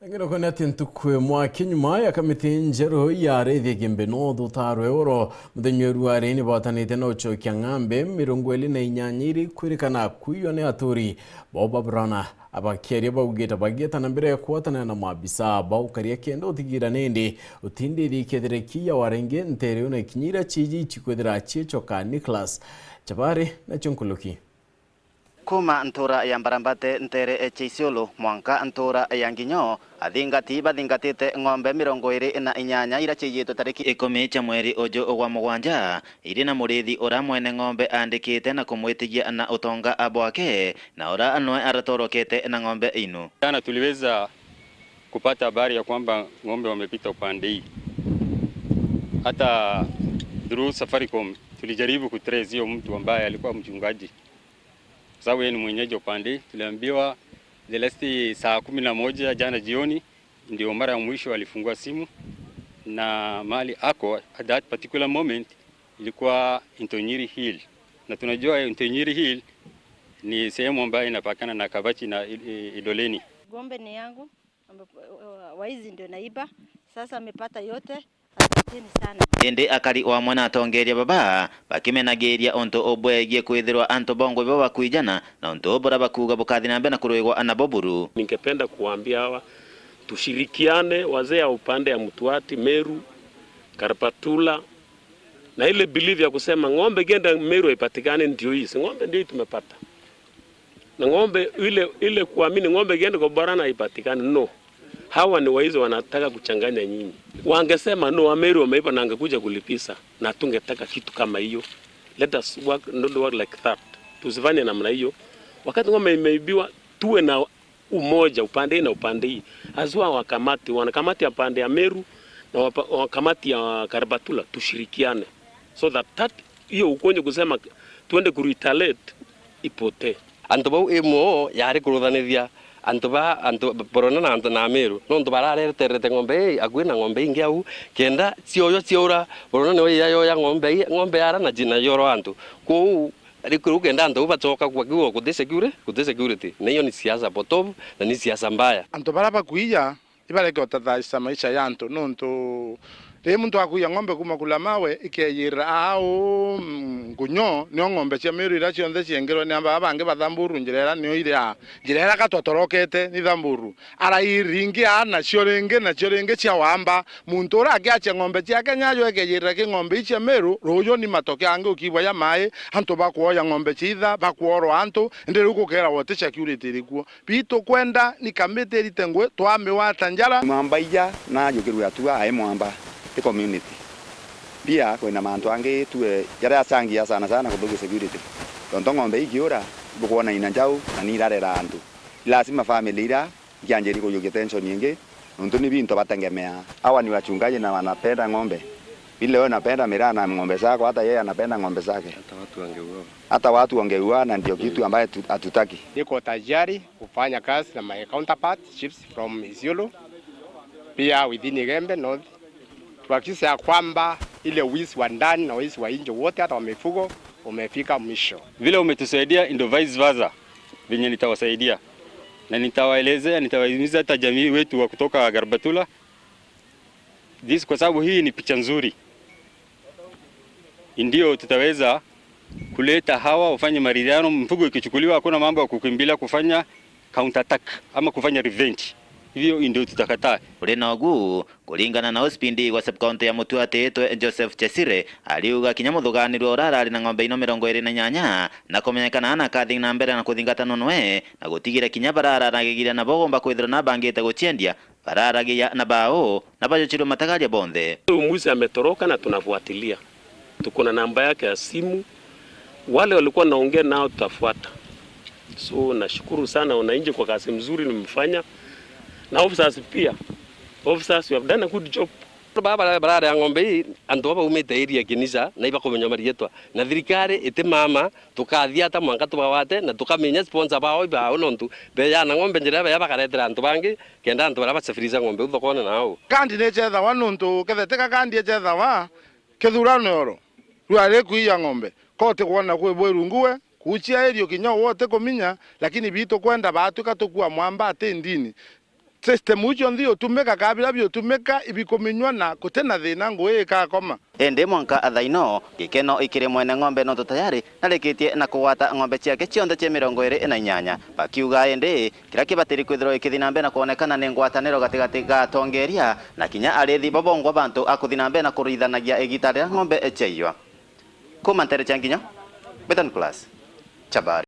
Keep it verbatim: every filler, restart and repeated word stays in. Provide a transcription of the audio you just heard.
Ngiroko ni ati ntuku imwe aki nyuma ya kamiti njeru ya Arithia Igembe North utarwe oro, muthenya uyu rwari ni batanite na ucokia ng'ambe mirongo iri na inyanya iri kwirikana kwiywa ni aturi bao ba Burana. Abakiaria baugite bagieta na mbere ya kwatana na maabisa baukaria kenda utigira nindi utindiri kethire kiya warenge ntere una kinyira ciji ici kwithira ciechoka. Nicholas Chabari nacio nkuluki. Kuuma ntuura ya Mbarambate nteere cia Isiolo mwanka ntuura ya Nginyo, athingati bathingatite ng'ombe mirongo iri na inyanya iria ciiyitwe tariki ikumi cia mweri uju gwa mugwanja, iri na muriithi uria mwene ng'ombe aandikite na kumwitigia na utonga bwake, na uria nwe aratorokete na ng'ombe inu. Jana tuliweza kupata habari ya kwamba ng'ombe wamepita upande hii. Hata through Safaricom tulijaribu kutrace hiyo mtu ambaye alikuwa mchungaji. Kwa sababu yeye ni mwenyeji wa upande hii. Tuliambiwa the last saa kumi na moja jana jioni ndio mara ya mwisho alifungua simu, na mahali ako at that particular moment ilikuwa Ntonyiri Hill, na tunajua Ntonyiri Hill ni sehemu ambayo inapakana na Kabachi na I-, I-, Idoleni. Ng'ombe ni yangu, ame-, waizi ndio naiba. Sasa amepata yote. Asanteni sana. Indi akari o amwe na atongeeria baba bakimenagiiria untu ubwegie kwithirwa antu bongwa ibo bakwijana, na untu buria bakuuga bukathi na mbere na kurwigwa nabo buru. Ningependa kuwaambia hawa, tushirikiane, wazee ya upande ya Mtuati, Meru, Karpatula, na ile belief ya kusema ng'ombe ikienda Meru haipatikani ndio hii. Si ng'ombe ndio hii tumepata. Na ng'ombe ile, ile kuamini ng'ombe ikienda kwa Borana haipatikani, no. Hawa ni waizi wanataka kuchanganya nyinyi. Wangesema no, Wameru wameiba na angekuja kulipisa, na tungetaka kitu kama hiyo. Let us work, don't work like that. Tusifanye namna hiyo. Wakati ng'ombe imeibiwa, tuwe na umoja upande hii na upande hii. Haswa wakamati, wanakamati ya pande ya Meru na wapa-, wakamati ya Karbatula, tushirikiane. So that, that hiyo ukonje kusema tuende kuretaliate ipotee. Antu bau imwe yari kuruthanithia antu ba, antu Borona na antu na Meru, nontu barareterete ng'ombe ii akui na ng'ombe ingi au, kenda cioywa ciaura, Borona niwe yayoya ng'ombe ii, ng'ombe yara na jina yoro antu. Kwou riu kenda antu bau bacoka kwa kiugo, guti security, guti security. Na hiyo ni siasa potovu na ni siasa mbaya. Antu bara bakuiya ibareke utathaisa maisha ya antu, nontu riria muntu akuiya ng'ombe kuma kula mawe, ikeyirira aa uu, mm, Ngunyo, nio ng'ombe cia Meru iria cionthe ciengirwe ni aba bangi ba Thamburu, njira iria nio iri aa, njira iria gatwatorokete ni Thamburu. Ara ii ringi aa, nacio ringi, nacio ringi cia wamba. Muntu uria akiachia ng'ombe ciake nyayo ikeyirira ki ng'ombe ii cia Meru, ruuju ni matokeo angi ukibwa ja mai, antu bakwoya ng'ombe cia itha, bakworwa antu, indi riu gukeeragwa ti security iri kuo. Bii tukwenda ni kamiti irite ngugi, twamiwata njara. Mwamba ija najukirwe atua ai mwamba, ti community. Pia kwina mantu angi tue jaria achangia sana sana kuthukia security. Tontu ng'ombe ikiura, ibukwona ina njau na ni irarera antu. Ni lazima family ira ikianjirie kujukia tension ingi, nontu ni bintu bategemea. Hawa ni wachungaji na wanapenda ng'ombe. Vile wewe unapenda miraa na ng'ombe zako, hata yeye anapenda ng'ombe zake. Hata watu wangeuawa. Hata watu wangeuawa, na ndio kitu ambaye tu-, hatutaki. Niko tayari kufanya kazi na my counterpart, chiefs from Isiolo, pia within Igembe North, tuhakikishe ya kwamba ile wizi wa ndani na wizi wa nje wote, hata wa mifugo, umefika mwisho. Vile umetusaidia, ndio vice versa, venye nitawasaidia. Na nitawaelezea, nitawahimiza hata jamii wetu wa kutoka Garbatula, this, kwa sababu hii ni picha nzuri. Ndio tutaweza kuleta hawa wafanye maridhiano, mfugo ikichukuliwa, hakuna mambo ya kukimbilia kufanya counter attack ama kufanya revenge. Hivyo ndio tutakataa. Uri na ugu, kuringana na O C P D wa sub-county ya Mutuati itwe Joseph Chesire, ariuga kinya muthuganirua uria arari na ng'ombe ino mirongo iri na inyanya na kumenyekana ana akathi na mbere na kuthingatanwa nwe na gutigira kinya barararagigira nabo gomba kwithirwa nabangite guciendia, bararagia na bao, na bajuchirwe matagaria bonthe. Huyu mwizi ametoroka na tunafuatilia. Tuko na namba yake ya simu. Wale walikuwa naongea nao tutafuata. So, nashukuru sana wananchi kwa kazi mzuri mmefanya. Na officers pia. Officers, you have done a good job. Baba bara-, bararea ng'ombe ii, antu baba baumite area Kinisa, na ibakumenya marietwa. Na thirikari iti mama, tukathia ata mwanka tubawate, na tukamenya sponsor bao ibao, nontu beyana ng'ombe njira iria baya bakaretera antu bangi, kenda antu baria basafirisha ng'ombe u thokone nao. Kandi ni icethawa nuntu kethete ka kandi icethawa, kithurano oro, rwari kwiya ng'ombe, koti kwona kwi bwi rungu we, kuchia irio kinya uwe uti kuminya, lakini bitu kwenda baatwika tukua mwamba ati ndini. System iu cionthe iutumika, kaa biria biutumika ibikuminywa na guti na thina, ngui ikakoma. Indi mwanka thaino, gikeno ikiri mwene ng'ombe nontu tayari narikitie na kugwata ng'ombe ciake cionthe cia mirongo iri na inyanya, bakiuga indi kiria kibatiri kwithirwa ikithi na mbere na kwonekana ni ngwataniro gatigati ga atongeria na kinya arithi babongwa bantu a kuthi na mbere na kurithanagia igita riria ng'ombe ciaiywa. Kuma ntere cia Nginya, Beton Plus, Chabari.